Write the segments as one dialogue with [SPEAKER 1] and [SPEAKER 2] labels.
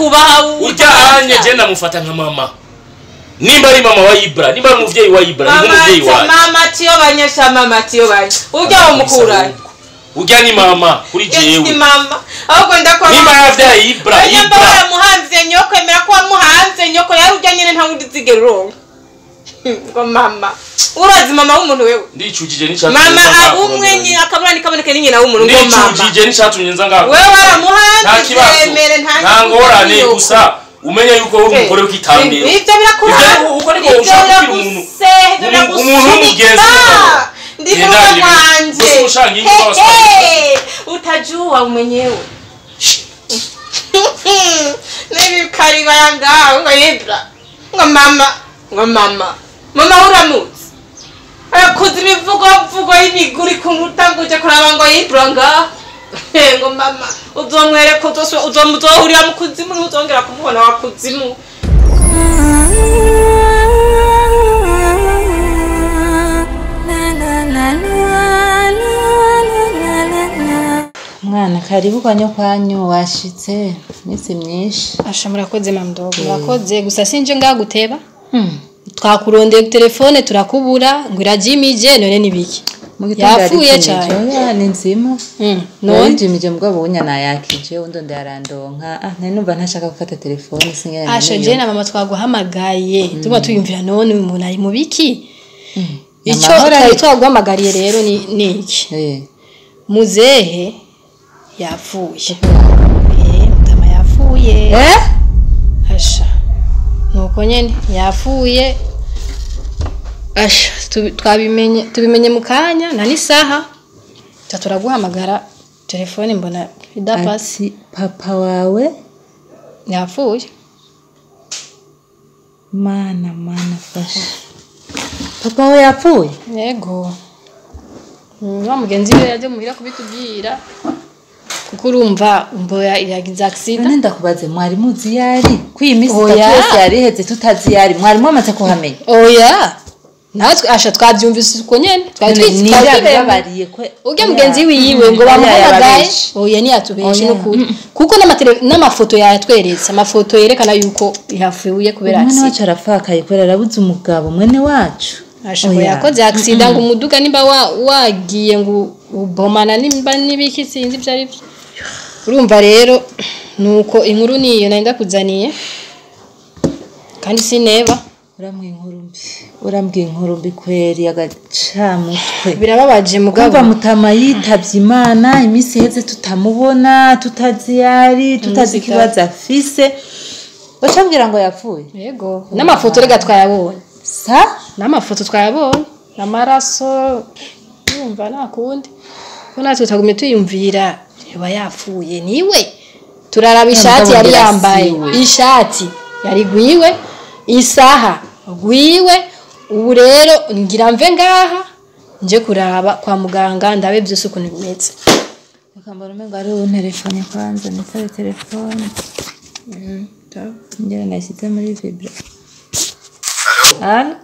[SPEAKER 1] Kubaha
[SPEAKER 2] ujyanye je ndamufata nka mama. Nimba ari mama wa Ibra, nimba ari umuvyeyi wa Ibra, ni umuvyeyi wawe.
[SPEAKER 1] Mama tiyo banyesha, mama tiyo banye. Ujya umukura.
[SPEAKER 2] Ujya ni mama kuri jewe.
[SPEAKER 1] Ni mama. Ahubwo ndakwa.
[SPEAKER 2] Nimba yavyaye Ibra,
[SPEAKER 1] Ibra. Waramuhanze nyoko, emera ko wamuhanze nyoko yari ujya nyene nta wundi zigero. Ngo mama. Urazi mama w'umuntu wewe.
[SPEAKER 2] Ndicujije n'icyatumye.
[SPEAKER 1] Mama abumwe nyi akabura nikaboneke ni nyina w'umuntu ngo mama.
[SPEAKER 2] Ndicujije n'icyatumye nza ngaho.
[SPEAKER 1] Wewe waramuhanze emere
[SPEAKER 2] nta ngorane gusa. Umenye yuko uri umugore w'ikitambiro.
[SPEAKER 1] Ivyo birakura.
[SPEAKER 2] Uko niko ushaka kugira umuntu. Umuntu w'umugenzi.
[SPEAKER 1] Ndiko mwanje. Utajua mwenyewe. Nibi kariba yanga ngo Ibra. Ngo mama, ngo mama. Mama uramutse. Arakuza imivugo mvugo y'imiguri kumutanguje kuraba ngo Ibra nga. Ngo mama uzomwereka uzomuzohurira mu kuzimu ntuzongera kumubona wa kuzimu.
[SPEAKER 3] Mwana karibu kwa nyokwanyu washitse iminsi myinshi.
[SPEAKER 4] Asha murakoze mamdogo, murakoze gusa sinje ngaguteba. Twakurondeye ku telefone turakubura ngo irajimije none nibiki. Yapfuye cyane.
[SPEAKER 3] Ni nzima. None jimije mugabo unya nayakije undo ndarandonka. Ah nari numva ntashaka gufata telefone singene.
[SPEAKER 4] Asha je na mama twaguhamagaye. Tuba tuyumvira none uyu muntu ari mu biki? Ico twari twaguhamagariye rero ni iki? Muzehe yapfuye. Mutama yapfuye. Asha. Nuko nyene yapfuye. Asha twabimenye tubimenye mukanya na nisaha turaguhamagara telefone mbona idapasi.
[SPEAKER 3] Papa wawe
[SPEAKER 4] yapfuye.
[SPEAKER 3] Mana mana fasha. Papa wawe yapfuye?
[SPEAKER 4] Yego. Wa mugenzi we yaje muhira kubitubwira kuko urumva umbo yagize accident.
[SPEAKER 3] None ndakubaze mwari muzi yari kwiyi misi itatu yose yari iheze tutazi yari mwari mwamaze kuhamenya?
[SPEAKER 4] Oya. Natwe asha twabyumvise uko nyene twari
[SPEAKER 3] kwe
[SPEAKER 4] ujya mugenzi wiwe ngo bamuhamagaye. Oya ntiyatubeshe n'ukuri kuko n'amafoto yatweretse amafoto yerekana yuko yapfuye kubera
[SPEAKER 3] accident. Mwene wacu arafakaye kubera arabuze umugabo mwene wacu.
[SPEAKER 4] Asha ngo yakoze accident ngo umuduga nimba wagiye ngo ubomana nimba nibiki sinzi ibyo ari byo. Urumva rero nuko inkuru niyo nari ndakuzaniye kandi sineba.
[SPEAKER 3] Urambwiye inkuru mbi kweri agacamutwe.
[SPEAKER 4] Birababaje mugabo.
[SPEAKER 3] Kumva mutama yitavye Imana iminsi iheze tutamubona tutazi yari tutazi ikibazo afise. Wacambwira ngo yapfuye?
[SPEAKER 4] Yego. N'amafoto rega twayabonye.
[SPEAKER 3] Sa?
[SPEAKER 4] N'amafoto twayabonye. N'amaraso yumva nakundi. Ko natwe tagumye tuyumvira yoba yapfuye niwe. Turaraba ishati yari yambaye. Ishati yari gwiwe. Isaha gwiwe. Ubu rero ngira mve ngaha nje kuraba kwa muganga ndabe byose ukuntu bimeze.
[SPEAKER 3] Bakambara umengo ari unterefone kwanza nitabe telefone. Ngira nashyize muri vibra.
[SPEAKER 5] Allo?
[SPEAKER 3] Allo?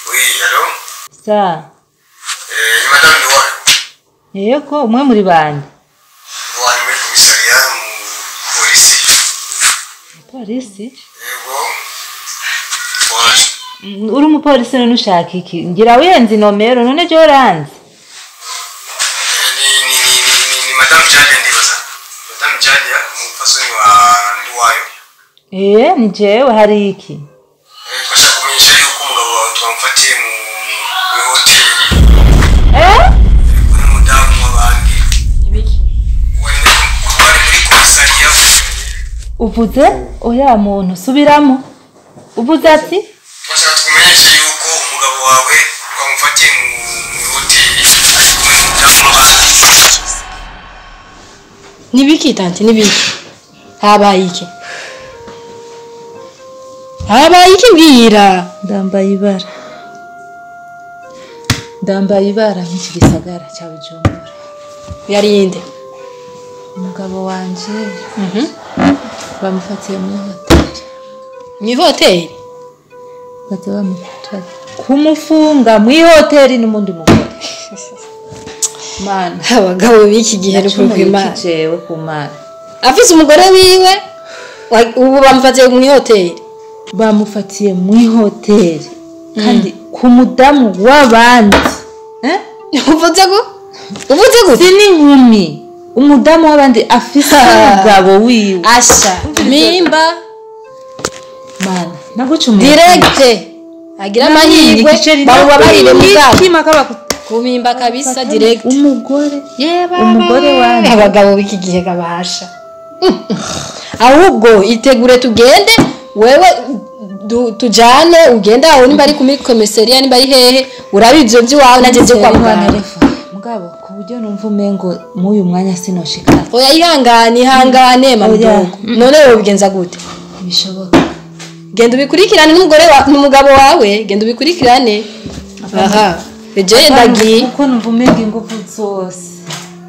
[SPEAKER 5] Oui, allo?
[SPEAKER 3] Sa.
[SPEAKER 5] Ni madame Duwa.
[SPEAKER 3] Yego, umwe muri bande.
[SPEAKER 5] Duwa ni muri commissariat mu polisi.
[SPEAKER 3] Polisi?
[SPEAKER 5] Yego.
[SPEAKER 3] Uri umupolisi none ushaka iki? Ngira wihenze inomero none je oranze.
[SPEAKER 5] Ni madame Jalia ndibaza. Madame Jalia umupasoni wa Nduwayo.
[SPEAKER 3] Ni jewe hari iki?
[SPEAKER 5] Twashaka kumenyesha yuko umugabo wawe twamufatiye mu hoteli. N'umudamu w'abandi.
[SPEAKER 4] Ibiki?
[SPEAKER 5] Wari muri commissariat.
[SPEAKER 3] Uvuze oya muntu subiramo. Uvuze ati
[SPEAKER 5] twashaka kumenyesha yuko umugabo wawe twamufatiye mu hoteli ari kumwe n'umudamu w'abandi.
[SPEAKER 4] Nibiki tante nibiki? Habaye iki? Habaye iki mbwira?
[SPEAKER 3] Ndambaye ibara. Ndambaye ibara nk'iki gisagara cya Bujumbura.
[SPEAKER 4] Yarinde.
[SPEAKER 3] Umugabo wanje bamufatiye muri hoteli.
[SPEAKER 4] Ni hoteli?
[SPEAKER 3] Baza bamufata kumufunga muri hoteli n'umundi mugore. Mana
[SPEAKER 4] abagabo b'iki gihe
[SPEAKER 3] n'ukuri kw'Imana. Jewe ku Mana.
[SPEAKER 4] Afise umugore wiwe Ubu bamufatiye mu ihoteli.
[SPEAKER 3] Bamufatiye mu ihoteli kandi ku mudamu w'abandi.
[SPEAKER 4] Uvuze go? Uvuze gute?
[SPEAKER 3] Si n'inkumi, umudamu w'abandi afise umugabo wiwe.
[SPEAKER 4] Asha mimba
[SPEAKER 3] mana nagucumuye
[SPEAKER 4] direct agira amahirwe bamubabarire mugabo kumimba kabisa direct
[SPEAKER 3] umugore
[SPEAKER 4] yeba
[SPEAKER 3] umugore wanje.
[SPEAKER 4] Abagabo b'iki gihe gabasha. Ahubwo itegure tugende wewe tujane ugenda aho nimba ari kuri komisariya nimba ari hehe urabi ivyo vy'iwawe nanje nje kwa muganga.
[SPEAKER 3] Mugabo ku buryo numva umengo mw'uyu mwanya sinoshika.
[SPEAKER 4] Oya ihangane ihangane mamudogo. None wowe ubigenza gute?
[SPEAKER 3] Ntibishoboka.
[SPEAKER 4] Genda ubikurikirane n'umugore wa n'umugabo wawe, genda ubikurikirane. Aha, eje ndagiye.
[SPEAKER 3] Kuko numva umengo ingufu zose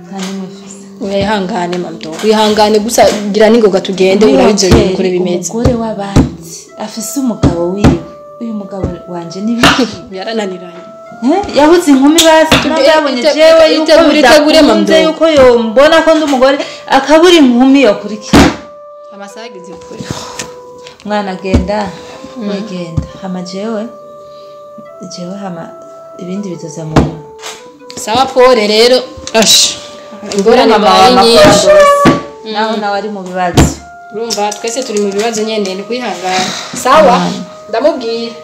[SPEAKER 3] nta nimwe mfise.
[SPEAKER 4] Oya ihangane mamudogo. Ihangane gusa gira ningoga tugende urabi ivyo bintu kure bimeze.
[SPEAKER 3] Umugore w'abandi afise umugabo wiwe. Uyu mugabo wanje ni biki?
[SPEAKER 4] Yarananiranye.
[SPEAKER 3] Yabuze inkumi basi turabonye jewe yuko
[SPEAKER 4] itegure mamdo
[SPEAKER 3] yuko yombona ko ndi umugore akabura inkumi yokurikira.
[SPEAKER 4] Amasaha ageze kure.
[SPEAKER 3] Mwana genda wegenda hama jewe hama ibindi bizoza mu nyuma.
[SPEAKER 4] Sawa pole rero. Ash ingorane baye nyinshi
[SPEAKER 3] naho nawe ari mu bibazo.
[SPEAKER 4] Urumva twese turi mu bibazo nyene ni kwihangana. Sawa ndamubwira.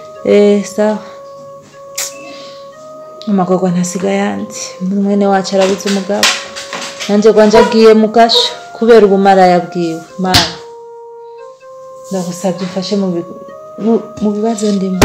[SPEAKER 3] Sawa. Amagorwa ntasiga yandi. Mwene wacu arabuze umugabo. Nanje gwanje agiye mu kasho kubera ubumara yabwiwe. Mana ndagusabye umfashe mu bibazo ndimo.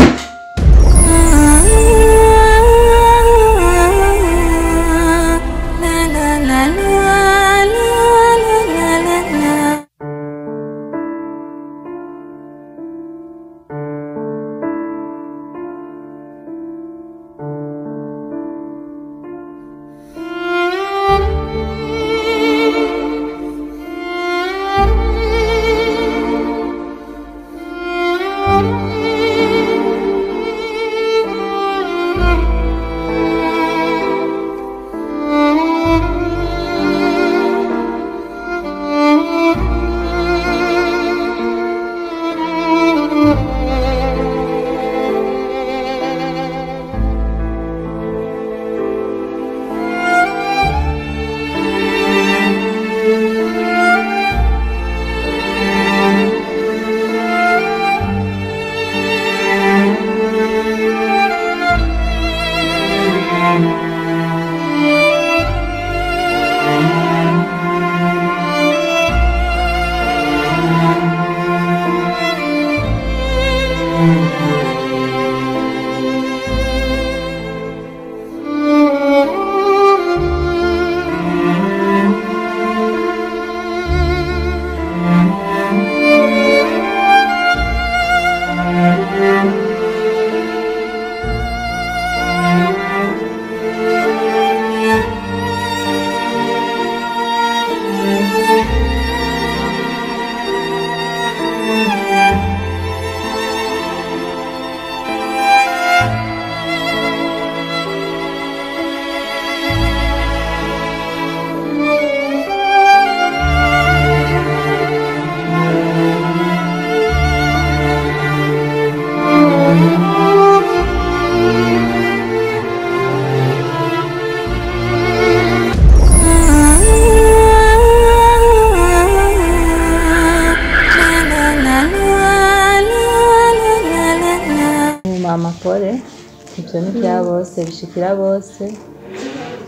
[SPEAKER 3] Ibyo ni bya bose bishikira bose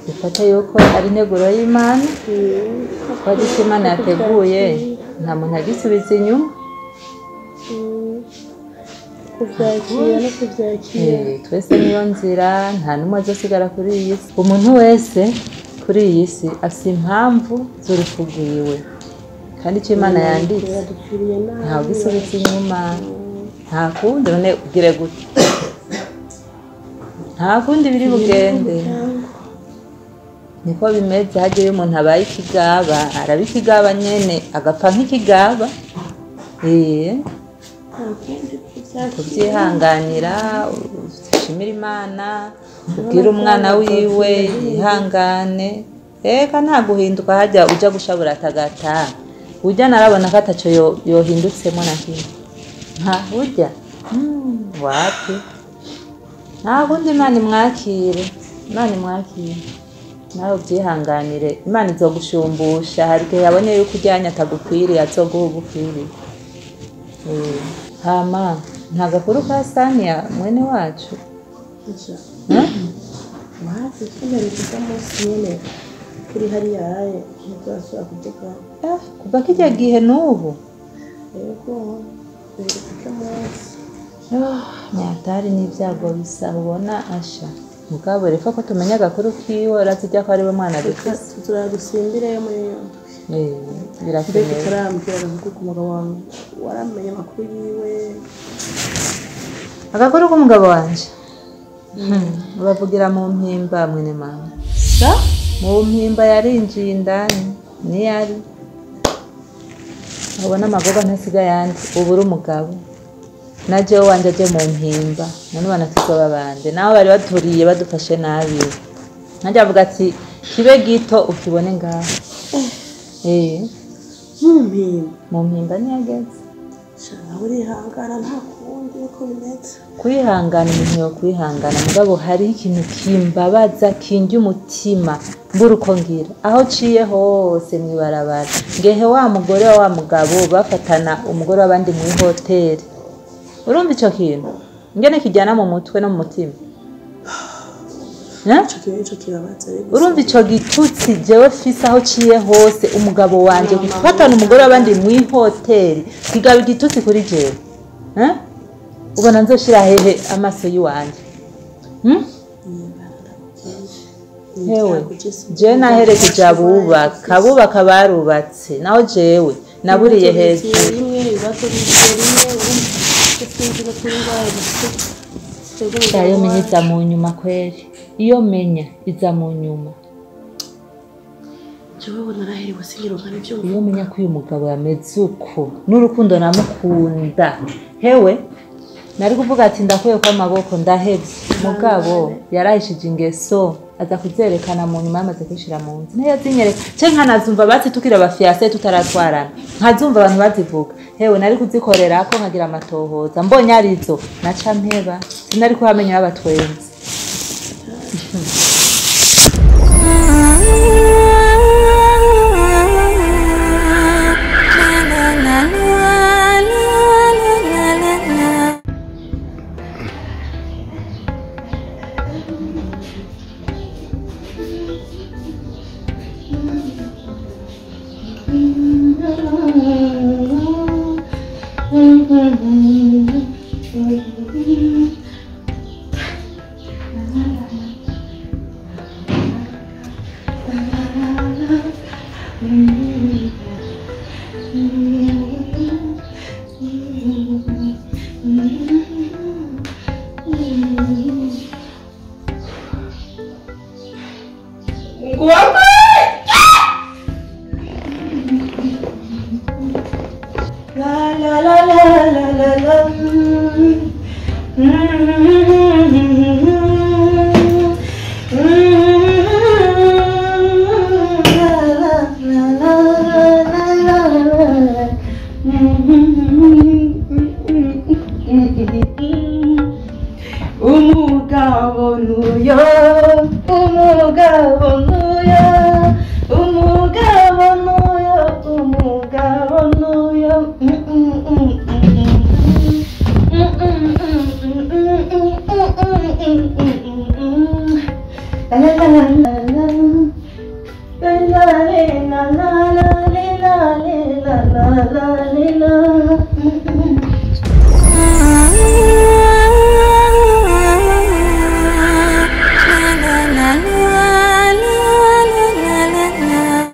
[SPEAKER 3] bifata yuko ari integuro y'Imana ko ari icyo Imana yateguye nta muntu agisubiza inyuma.
[SPEAKER 6] Kubyakira no kubyakira
[SPEAKER 3] twese niyo nzira nta n'umwe azosigara kuri iyi si. Umuntu wese kuri iyi si afite impamvu z'urupfu rwiwe kandi icyo Imana yanditse ntabwo isubiza inyuma. Nta kundi none ugire gute nta kundi biri bugende niko bimeze. Hagiye iyo umuntu abaye ikigaba araba ikigaba nyene agapfa nk'ikigaba. Kubyihanganira ushimira Imana ubwira umwana wiwe yihangane. Eka nta guhinduka hajya uja gushabura tagata Ujya narabona ko ataco yohindutsemo na kimwe. Nka ujya wapi, nta kundi. Imana imwakire, Imana imwakire, nawe ubyihanganire. Imana izogushumbusha. Hari igihe yabonye yuko ujyanye atagukwiriye, azoguha ugukwiriye. Hama nta gakuru ka Saniya mwene wacu?
[SPEAKER 6] Wapi, twemerera umunsi nyene kuri hariya yaye ntiturasubira kuvuga.
[SPEAKER 3] Kuva kijya gihe n'ubu?
[SPEAKER 6] Yego, duheruka munsi.
[SPEAKER 3] Nyatari n'ibyago bisa ubona asha. Mugabo reka ko tumenya agakuru kiwe, urazijya ko ari we mwana dufise.
[SPEAKER 6] Turagusimbireyo muri iyo
[SPEAKER 3] Eh,
[SPEAKER 6] mbega.
[SPEAKER 3] Birakenewe.
[SPEAKER 6] Utarambwira agakuru k'umugabo wawe, waramenye amakuru yiwe?
[SPEAKER 3] Agakuru k'umugabo wanje, bavugira mu mpimba mwene mama.
[SPEAKER 6] Sa?
[SPEAKER 3] Mu mpimba yarinjiye indani, niyari ubona amagoga ntasiga ayandi. Ubu uri umugabo na jewe wanje aje mu mpimba, none ubona tuzoba bande? Naho bari baturiye badufashe nabi, nanjye avuga ati kibe gito ukibone ngaho.
[SPEAKER 6] Mu mpimba?
[SPEAKER 3] Mu mpimba ntiyageze.
[SPEAKER 6] Sha, nawe urihangana, nta kundi uko bimeze.
[SPEAKER 3] Kwihangana, umuntu yo kwihangana, mugabo hari ikintu kimbabaza, kindya umutima, mbura uko ngira. Aho ciye hose mw'ibarabara, ngehe wa mugore wa mugabo bafatana umugore w'abandi muri hoteli. Urumva ico kintu ingene kijyana mu mutwe no mu mutima? Eh?
[SPEAKER 6] Ico kintu nico kibabaza rero.
[SPEAKER 3] Urumva ico gitutsi jewe fise aho ciye hose, umugabo wanje gufatana umugore w'abandi mw'ihoteli kigaba igitutsi kuri jewe. Eh? Ubona nzoshira hehe amaso yiwanje? Hmm? Hewe, jewe naherekeje abubaka, abubaka barubatse, naho jewe naburiye hejuru.
[SPEAKER 6] Rimwe ibibazo bigiye rimwe, urumva sinzi no kuri ndwara dufite.
[SPEAKER 3] Iyo menya iza mu nyuma kweri, iyo menya iza mu nyuma.
[SPEAKER 6] Jewe ubona naraherewe, singironka n'ivyo.
[SPEAKER 3] Iyo menya ko uyu mugabo yameze uko n'urukundo namukunda, hewe nari kuvuga ati ndakuye ko amaboko, ndahevye. Mugabo yarahishije ingeso, aza kuzerekana mu nyuma yamaze kwishira mu nzu. Niyo yazinyereka ce nkanazumva bati tukiri abafiyase tutaratwarana, nkazumva abantu bazivuga, hewe nari kuzikorera ko nkagira amatohoza. Mbonye arizo naca mpeba, sinari kuhamenya babatwenze.
[SPEAKER 1] Ngwama.
[SPEAKER 3] La la la la la la la. Umugabo nuyo, umugabo nuyo, umugabo nuyo, umugabo nuyo. La la la la la. La la la la la la la la la la la.